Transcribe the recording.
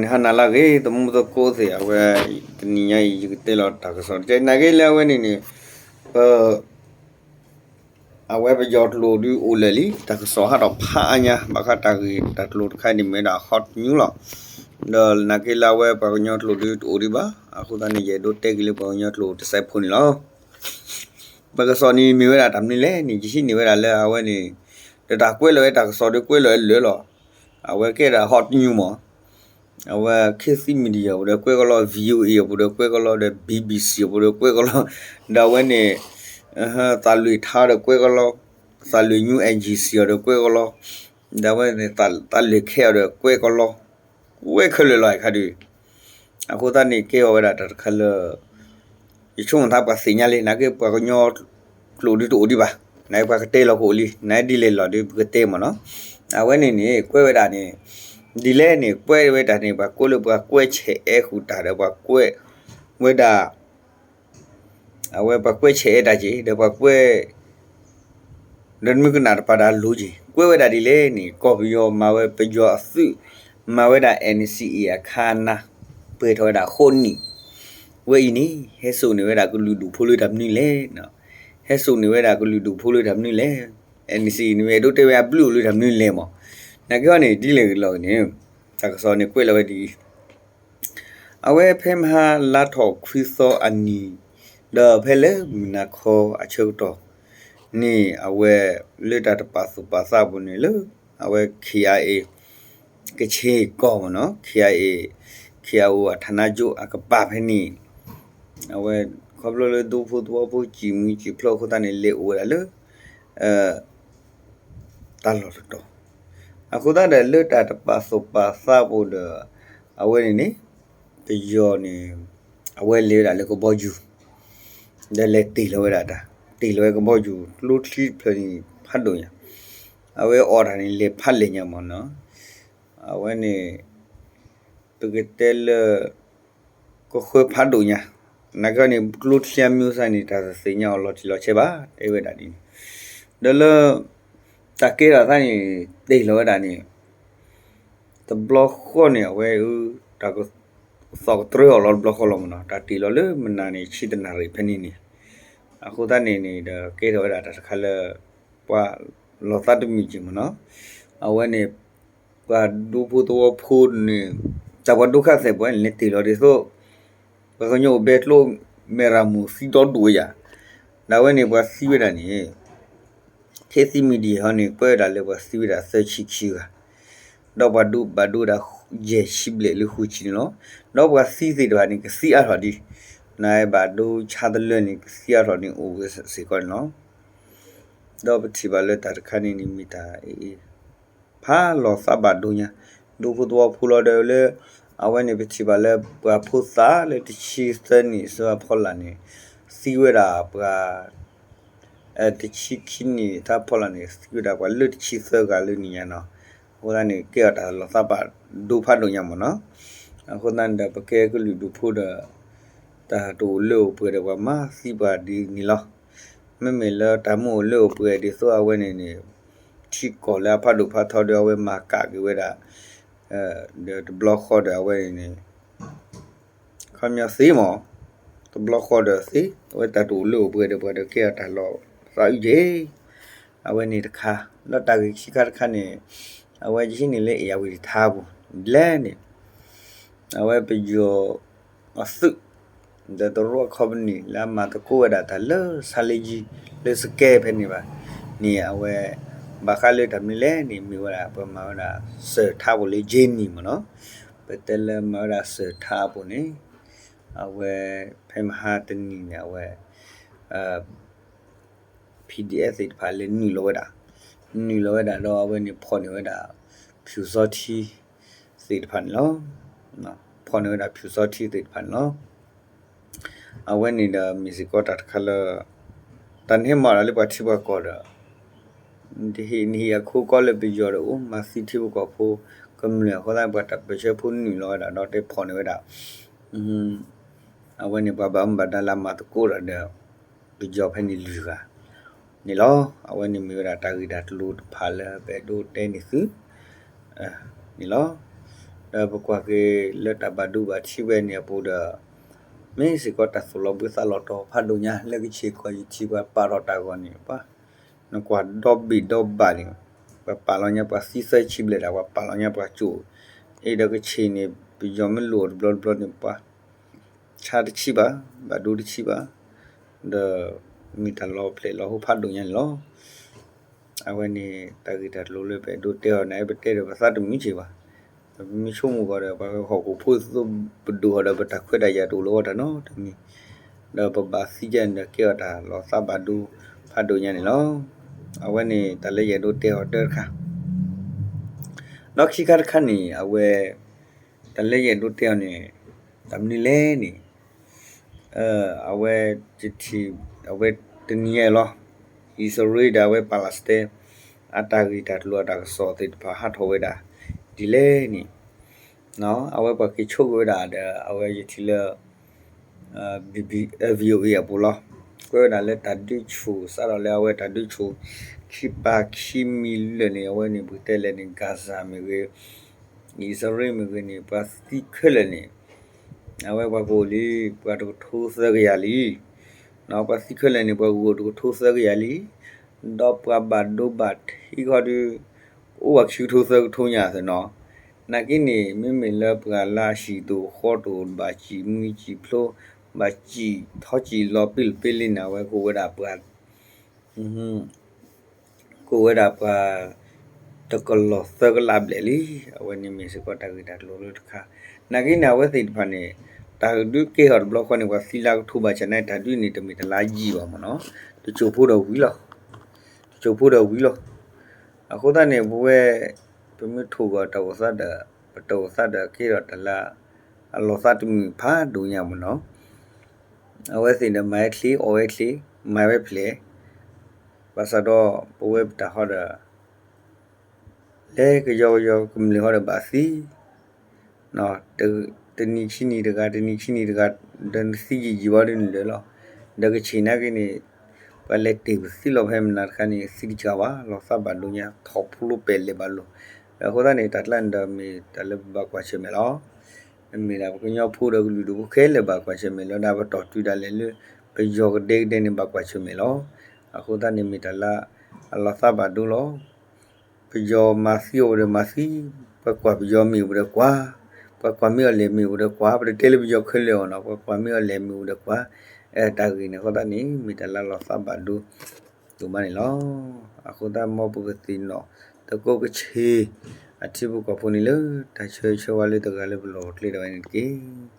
န့ၣ် ဟါနၤလၢအဂ့ၤ သမူသကိးသ့ၣ် အဝဲ တနံၤညါအံၤ ယကတဲလီၤတၢ်ကစီၣ်တကဲ နာ်က့လၢအဝဲန့ၣ်န့ၣ် ပ အဝဲပယီၤကျိာ်ဒုးအိၣ်လၢာ်လံ တၢ်ကစီၣ်ဟးထီၣ်ဖးအါညါ ဘၣ်ဃးတၢ်ဂ့ၢ်တၢ်ကျိၤတခါန့ၣ် မ့ၢ်ဝဲဒၣ် hot news လီၤ. ဒီးနာ်က့လၢအဝဲပှၤကညီကျိာ်ဒုးတအိၣ်ဒံးဘၣ် အဃိသတးန့ၣ် ယအဲၣ်ဒိးတဲက့ၤလၢပှၤကညီကျိာ်တစဲးဖိန့ၣ်လီၤ. ပကစီၣ်န့ၣ်မ့ၢ်ဝဲဒၣ်တၢ်မနုၤလဲၣ်န့ၣ် ယဟံးန့ၢ်ဝဲဒၣ်လၢအဝဲန့ၣ် ဒီးတၢ်ကွဲးလီၤဝဲတၢ်ကစီၣ်ဒီးကွဲးလီၤဝဲလၢာ်လီၤ. အဝဲကဲဒၣ် hot news မး အဝဲ ခေတ်သစ် media အပူၤဒီးကွဲးကလီ VOA အပူၤဒီးကွဲးကလီဒီး BBC အပူၤဒီးကွဲးကလီ ဒီးအဝဲန့ၣ် သးလွံၢ်ထါဒီးကွဲးကလီ သးလွံၢ် news agency အီၤဒီးကွဲးကလီ ဒီးအဝဲန့ၣ် သးလွံၢ်ခဲအီၤဒီးကွဲးကလီ ကွဲးခဲလၢာ်လီၤအခါဒုး အဃိသတးန့ၣ် ကဲအီၤဝဲဒၣ်တၢ်တခါလၢ ယဆိကမိၣ်သးပှၤသ့ၣ်ညါလံ နာ်က့ပှၤကညီကျိာ်ဒုးတအိၣ်ဒံးဘၣ် နာ်က့ပှၤကတဲလီၤကအိၣ်လံ နာ်က့ဒ်လဲၣ်လီၤဒုး ပကတဲမ့ၢ်နီၤ အဝဲန့ၣ်န့ၣ် ကွဲးဝဲဒၣ်န့ၣ် ဒ်လဲၣ်န့ၣ် ကွဲးဝဲဒၣ်န့ၣ် ပှၤကိးလၢပှၤကွဲးဆဲးအဲဃုာ်တၢ်ဒီးပှၤကွဲးဝဲဒၣ် အဝဲပှၤကွဲးဆဲးအဲတၢ်က့ၤ ဒီးပှၤကွဲး ဒီးမုၢ်ကနၣ်တပၤဒီးအလိၤက့ၤ ကွဲးဝဲဒၣ်ဒ်လဲၣ်န့ၣ် ကီၢ်ပယီၤမၤဝဲပယီၤအသုး မၤဝဲဒၣ် NCA အခါနါ ပှဲၤထီၣ်ဝဲဒၣ်ဃိးနံၣ် ဝဲအံၤန့ၣ် ဟဲစိာ်န့ၢ်ဝဲဒၣ်ကလုာ်ဒူၣ်ဖိလၢတၢ်မနုၤလဲၣ် ဟဲစိာ်န့ၢ်ဝဲဒၣ်ကလုာ်ဒူၣ်ဖိလၢတၢ်မနုၤလဲၣ် NCA န့ၣ် ဝဲဒိးတဲဝဲအဘျုးအိၣ်လၢတၢ်မနုၤလဲၣ်မး နာ်က့ဟီန့ၣ် ဒ်လဲၣ်ဂ့ၤလီၤဂ့ၤန့ၣ် တၢ်ကစီၣ်န့ၣ်ကွဲးလီၤဝဲဒ်အံၤ အဝဲဖဲမဟါလါထီၣ်ခွံသီအနံၤ ဒီးဖဲလၢမုၢ်နၤခီအဆၢကတီၢ်န့ၣ် အဝဲလၢတၢ်တပာ်သူၣ်ပာ်သးပူၤန့ၣ်လၢ အဝဲ KIA ကခ့ၣ်ကီၢ်မ့ၢ်နီၤ KIA KIO အဌာနချုပ်အကပၤဖဲန့ၣ် အဝဲခီဖျိလၢဒူဖိသဝီဖိစံၣ်မှံစံၣ်ဖျိးအဃိသတးန့ၣ် လဲၤအိၣ်ဝဲဒၣ်လၢ တၢ်လီၢ်တတီၤ အဃိသတးဒီးလၢတၢ်တပာ်သူၣ်ပာ်သးပူၤဒီး အဝဲန့ၣ်န့ၣ် ပယီၤန့ၣ် အဝဲလဲၤဝဲဒၣ်လၢကဘီယူၤ ဒီးလဲၤတ့ၢ်လီၤဝဲဒၣ်တၢ် တ့ၢ်လီၤဝဲကဘီယူၤ ကျိချံတဖျၢၣ်န့ၣ် ဖးဒိၣ်ညါ အဝဲအီၣ်တၢ်န့ၣ် လဲၤဖးလဲၢ်ညါမ့ၢ်နီၤ အဝဲန့ၣ် ပကတဲလၢ ကဃၢဖးဒိၣ်ညါ နာ်က့န့ၣ် ကျိချံအမံၤစၢ်န့ၣ် တၢ်တသ့ၣ်ညါအီၤလီၤတံၢ်လီၤဆဲးဘၣ် တဲဝဲဒၣ်ဒ်န့ၣ် ဒီးလၢ တၢ်ကဲထီၣ်သးန့ၣ် တ့ၢ်လီၤဝဲဒၣ်န့ၣ် တဘျီဃီန့ၣ် အဝဲ တၢ်ကသီၣ်ကတြၢအီၤလီၤတဘျီဃီလီၤမ့ၢ်နီၤ တၢ်တ့ၢ်လီၤလၢမနၤန့ၣ် ဆံတနၣ်ရံၣ်ဖဲန့ၣ်န့ၣ် အဃိသတးန့ၣ်န့ၣ်ဒီး ကဲထီၣ်ဝဲဒၣ်တၢ်တခါလၢ ပှၤလီၤသးတမုာ်က့ၤမ့ၢ်နီၤ အဝဲန့ၣ် ပှၤဒူဖိသဝီဖိန့ၣ် တၢ်ပှၤဒိခါသဲးပှၤန့ၣ် လဲၤတ့ၢ်လီၤဒ်သိး ပှၤကညီအိၣ်ဘဲကျိ မဲၢ်ရမိၢ်သံဒီဒူၣ်ဝဲယၤ ဒ်ဝဲန့ၣ် ပှၤသံဝဲဒၣ်န့ၣ် ခေတ်သစ် media ဟီန့ၣ် ကွဲးဝဲဒၣ်လၢပှၤသံဝဲဒၣ်သၢဆံခံဂၤ ဒီးပှၤဒိဘၣ်ဒိဒၣ် ယဲၢ်ဆံဘျဲၣ်လၢဃုဆံန့ၣ်လီၤ. ဒီးပှၤသံသ့ၣ်တဖၣ်န့ၣ် ကသံအါထီၣ်ဒံး နဘၣ်ဒိဆါတလၢန့ၣ် ကသံအါထီၣ်န့ၣ်အိၣ်ဝဲစ့ၢ်ကီးန့ၣ်လီၤ. ဒီးပထံၣ်ဘၣ်လၢတၢ်တခါန့ၣ်န့ၣ် မ့ၢ်တၢ်အ့ၣ်အ့ၣ် ဖးလီၤသးဘၣ်ဒိညါ ဒူဖိသဝီဖိလီၤဒီးလၢ အဝဲန့ၣ် ပထံၣ်ဘၣ်လၢပှၤဖိသၣ်လၢတဆံသၢနံၣ်အဖီလာ်န့ၣ် သံဝဲဒၣ်ပှၤ တဆံခံနံၣ်တၢ်ဖီလာ်န့ၣ် သံဝဲဒၣ်ပှၤလၢတဆံသၢဂၤလၢနံၣ်ညါနီၤ. အဃိသတးန့ၣ် ကဲအီၤတၢ်လီၤသးဘၣ်ဒိဖးဒိၣ်ညါမ့ၢ်နီၤ. အဃိသတးန့ၣ်ဒီး ပကဲကလုာ်ဒူၣ်ဖိဒီး တၢ်တအိၣ်လၢအိၣ်ပှဲၤဒီးပှၤမၤသံပှၤဒ်န့ၣ်လီၤ. မ့မ့ၢ်လၢတၢ်မ့ၢ်အိၣ်လၢအိၣ်ပှဲၤဒ်သိးအဝဲန့ၣ်န့ၣ် ထံကီၢ်လၢအဖးဒိၣ်ဖးထီဒီးအဝဲမၤကၣ်က့ၤဝဲဒၣ် ဒီးတဘျီဃီဒီးအဝဲန့ၣ်န့ၣ် ခီပညီသ့မး တဘျီဃီဒီးသ့ အဝဲတၢ်တအိၣ်လၢအိၣ်ပှဲၤဒီးပှၤဒီးကဲအီၤတၢ်လီၤသးအုးက့ၤ အဝဲန့ၣ်တခါ ဒီးတၢ်ဂ့ၢ်ခံခါတခါန့ၣ် အဝဲယဟံးန့ၢ်လၢ ဧရာဝတီ ထါပူၤ ဒ်လဲၣ်န့ၣ် အဝဲပယီၤအသုး ဒီးတရူးအခီပနံၣ်လၢအမၤသကိးဝဲဒၣ်တၢ်လၢဆါလ့ကၠံ လၢစကဲဖဲန့ၣ်ဘၣ်န့ၣ် အဝဲ ဘၣ်ဃးလၢတၢ်မနုၤလဲၣ်န့ၣ် မ့ၢ်ဝဲဒၣ်ပှၤမၤဝဲဒၣ်စၢၢ်ထါပူၤလၢ ကၠ့နံၣ် မ့ၢ်နီၤ. ပတဲလၢမၤဝဲဒၣ်စၢၢ်ထါပူၤန့ၣ် အဝဲ ဖဲမဟါတနံၤန့ၣ် အဝဲ PDF သ့ၣ်တဖၣ်လဲၤနုာ်လီၤဝဲဒၣ် နုာ်လီၤဝဲဒၣ်ဒီးအဝဲန့ၣ်ဖီၣ်န့ၢ်ဝဲဒၣ် ဖၠူၣ်စီထံ သ့ၣ်တဖၣ်န့ၣ်လီၤ. ဖီၣ်န့ၢ်ဝဲဒၣ်ဖၠူၣ်စီထံသ့ၣ်တဖၣ်န့ၣ်လီၤ. အဝဲန့ၣ်ဒီးမ့ၢ်စ့ၢ်ကီးတၢ်တခါလၢ တၢ်နဟဲမၤဒၣ်လၢပှၤထံပှၤကီၢ်ဒီး နဟံးအခိကီလၢပယီၤဒီး အိၣ်မၤသံထံဖိကီၢ်ဖိ ကမျၢၢ်အဃိသတး ပှၤတၢ်ပၢၢ်ဆၢဖိနုာ်လီၤဝဲဒၣ်ဒီးတဲဖီၣ်န့ၢ်ဝဲဒၣ် အဝဲန့ၣ်ပှၤဘၣ်မူဘၣ်ဒါလၢအမၤသကိးဒီး ပယီၤဖဲန့ၣ်လွံၢ်ဂၤန့ၣ်လီၤ. အဝဲန့ၣ်မ့ၢ်ဝဲဒၣ်တၢ်ဂ့ၢ်တၢ်ကျိၤတဖၣ်လၢပအဲၣ်ဒိးတဲန့ၢ်သု န့ၣ်လီၤ. ဒီးပကွၢ်က့ၤလၢတၢ်ဘၣ်ဒိဘၣ်ထံးဝဲန့ၣ်အပူၤဒီး မ့ၢ်စ့ၢ်ကီးတၢ်သိၣ်လီၤဘှံးသးလီၤတီၤဖးဒိၣ်ညါ လၢကဆ့ၣ်ကီၢ်ယထံၣ်ပှၤပာ်ထီၣ်တၢ်ဂီၢ်န့ၣ် ပှၤ နကွၢ်ဒီဘ့ၣ်ဒီဘၣ်န့ၣ် ပှၤပာ်လီၤညါပှၤသံသၢဆံဘျဲၣ်ဒၣ် ပှၤပာ်လီၤညါပှၤကၠိၣ် အံၤဒီးကဆ့ၣ်န့ၣ် ပယီၤမ့ၢ်လိၣ်အီၤတဘျီတဘျီန့ၣ် ပှၤ ဆါတဆံဘၣ် ဘၣ်ဒိတဆံဘၣ် ဒီး မ့ၢ်တၢ်လီၤဖျဲၣ်လီၤဟိဖးဒိၣ်ညါန့ၣ်လီၤ. အဝဲန့ၣ် တၢ်ဂ့ၢ်တၢ်ကျိၤလၢပအဲၣ်ဒိးတဲအီၤန့ၣ် ပတဲဒီးပသးတမုာ်က့ၤဘၣ်. ပမ့ၢ်ဆိကမိၣ်ကီးဒီး ပှၤဟီၣ်ခိၣ်ဖိသိပဒိၣ်အီၤဒီး ပတၢ်ခွဲးတၢ်ယာ်တအိၣ်လၢၤဝဲတၢ်နီတမံၤ, ဒီးပဘၣ်သံကဲန့ၣ်ဒီး ကဲအီၤတၢ်လီၤသးဘၣ်ဒိဖးဒိၣ်ညါန့ၣ်လီၤ. အဝဲန့ၣ် တၢ်လၢယအဲၣ်ဒိးတဲအီၤတၢ်တခါ ဒီးခံခါတခါန့ၣ် အဝဲ တၢ်လၢယအဲၣ်ဒိးတဲအီၤန့ၣ် တၢ်မနုၤလဲၣ်န့ၣ် အဝဲ အဝဲတနံၤညါအံၤလီၤ အံၣ်စရ့လးဒီးအဝဲပၤလးစတ့ အတၢ်ဂ့ၢ်တၢ်ကျိၤအတၢ်ကစီၣ်သ့ၣ်တဖၣ်ဟးထီၣ်ဝဲဒၣ် ဒ်လဲၣ်န့ၣ် အဝဲပှၤက့ၤဆိကမိၣ်ဝဲဒၣ်ဒီး အဝဲယထံၣ်လၢ VOA အပူၤလီၤ. ကွဲးဝဲဒၣ်လၢတၢ်ဒုးဆူၣ် စးထီၣ်လၢအဝဲတၢ်ဒုးဆူၣ် ခံပၤခံမံၤလၢာ်န့ၣ် အဝဲန့ၣ် ပကတဲလဲၣ်န့ၣ် Gaza မ့ၢ်ဂ့ၤ အံၣ်စရ့လးမ့ၢ်ဂ့ၤန့ၣ် ပှၤသံခဲလၢာ်န့ၣ် အဝဲပှၤကအိၣ်လံ ပှၤတကထိသၢကယၤလံ. ပှၤသံခဲလၢာ်န့ၣ် ပှၤကအိၣ်တကထိသၢကယၤလံ. ဒီးပှၤဘၣ်ဒိဘၣ်ထံးဃီဒီး အိၣ်ဝဲခံကထိသၢကထိညါသ့ၣ်နီၤ. နာ်က့န့ၣ် မ့မ့ၢ်လၢပှၤလၢအဟံၣ်တအိၣ်ဃီတအိၣ် ဘၣ်စံၣ်မှံစံၣ်ဖျိ ဘၣ်စံၣ်ထီစံၣ်လီၤပ့လပ့လံန့ၣ် အဝဲကအိၣ်ဝဲဒၣ်ပှၤ ကအိၣ်ဝဲဒၣ်ပှၤ တကလီၢ်သၢကလးဘျဲၣ်လံ. အဝဲန့ၣ်မ့ၢ်စ့ၢ်ကီးတၢ်ဂ့ၢ်တၢ်ကျိၤလၢတခါ. နာ်က့န့ၣ် အဝဲသ့ၣ်တဖၣ်န့ၣ် တၢ်ဒုးကဲထီၣ်တဘျီဃီန့ၣ် ပှၤသံလၢကထိဘၣ်ဆၣ်န့ၣ် တၢ်ဒုးန့ၣ် တမ့ၢ်တလါယံာ်ဘၣ်မ့ၢ်နီၤ. တစိၢ်ဖိဒီးဝံၤလီၤ. တစိၢ်ဖိဒီးဝံၤလီၤ. အဃိသတးန့ၣ် ပဝဲ ပမ့ၢ်ထိၣ်ဂီၤတၢ်အိၣ်သးဒီး ပတၢ်အိၣ်သးဒီးကဲထီၣ်တၢ်လၢ အလီၤသးတမုာ်ဖးဒိၣ်ညါမ့ၢ်နီၤ. အဝဲသ့ၣ်ဒီးမၤဝဲချ့ အီၣ်ဝဲချ့ မၤဝဲဖျဲး ဘၣ်ဆၣ်ဒီး ပဝဲပတၢ်ဃီဒီး လဲၤကယီကယီကမျၢၢ်ဃီဒီးဘၣ်သံ တနံၤခံနံၤတဂၤ တနံၤခံနံၤတဂၤ ဒီးနသံယံာ်ယံာ်ဝဲဒ်န့ၣ်လၢာ်လီၤ. ဒီးကဆ့ၣ်နာ်က့န့ၣ် ပှၤလဲၤတ့ၢ်ပသံလီၤဖဲမနၤတခါန့ၣ် သံတစှၤဘၣ် လီၤသးဘၣ်ဒိညါ ထီၣ်ဖိလိပာ်လဲၤဘၣ်လိၤ. အဃိသတးန့ၣ် တၢ်ကျါန့ၣ်ဒီးမ့ၢ်တၢ်လၢပဘၣ်ကွၢ်ဆၢၣ်မဲာ်လီၤ. မ့ၢ်ဒၣ်ပကညီဖိဒီးကလုာ်ဒူၣ်ဖိခဲလၢာ်ဘၣ်ကွၢ်ဆၢၣ်မဲာ်လီၤ ဒၣ်ပတီၢ်တုၤဒၣ်လဲာ်လၢ ပယီၤကဒဲကဒဲန့ၣ်ဘၣ်ကွၢ်ဆၢၣ်မဲာ်လီၤ. အဃိသတးန့ၣ်မ့ၢ်တၢ်လၢ အလီၤသးဘၣ်ဒိလီၤ. ပယီၤမၤသံအိၣ်ဝဲဒီးမၤသံ, ပှၤကွၢ်ပယီၤမ့ၢ်အိၣ်ဝဲဒီးကွၢ်, ပှၤကွၢ်မ့ၢ်အီၤလဲၣ်မ့ၢ်အိၣ်ဝဲဒီးကွၢ်, ပတတဲလၢပယီၤခဲလၢာ်အီၤနီၤ, ပှၤကွၢ်မ့ၢ်အီၤလဲၣ်မ့ၢ်အိၣ်ဝဲဒီးကွၢ်, အဲတၢ်ဂ့ၢ်န့ၣ်အဃိသတးန့ၣ် မ့ၢ်တၢ်လၢလီၤသးဘၣ်ဒိ ဒိၣ်မးန့ၣ်လီၤ. အဃိသတးမ်ပကသ့ၣ်နီၣ် သကိးကဆ့ၣ် အထံဖိကီၢ်ဖိန့ၣ်လၢတၢ်ဆၢဂ့ၤဆၢဝါလၢတဂၤလၢပလီၢ်ပကျဲဒၣ်ဝဲန့ၣ်တက့ၢ်.